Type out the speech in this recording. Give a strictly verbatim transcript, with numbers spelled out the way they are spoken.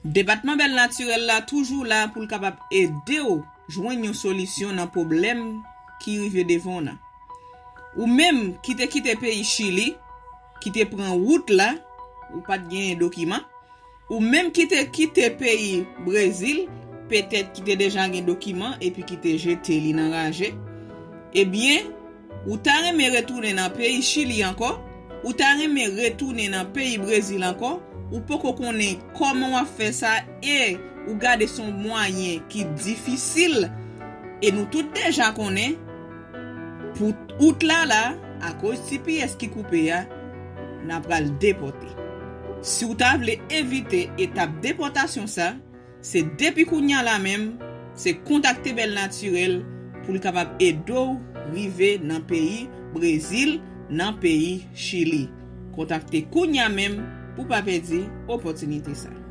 Depatman Bèl Natirèl la toujou la pou l kapab ede w jwenn yon solisyon nan pwoblèm ki rive devan w nan. Ou menm ki te kite peyi Chili, ki te pran wout la, ou pa t genyen dokiman, ou menm ki te kite peyi Brezil, petèt ki te deja gen dokiman epi ki te jete li nan raje, ebyen, ou ta renmen retounen nan peyi Chili ankò, ou ta renmen retounen nan peyi Brezil ankò, ou poko konnen kòman w ap fè sa e ou gade se yon mwayen ki difisil. E nou tout deja konnen, pou out la la, akoz T P S ki koupe a, n a pral depòte. Si w ta vle evite etap depòtasyon sa, se depi kounye a la menm, se kontakte Bèl Natirèl pou l kapab ede w rive nan peyi Brezil, nan peyi Chili. Kontakte kounye a menm pou pa pèdi opòtinite sa.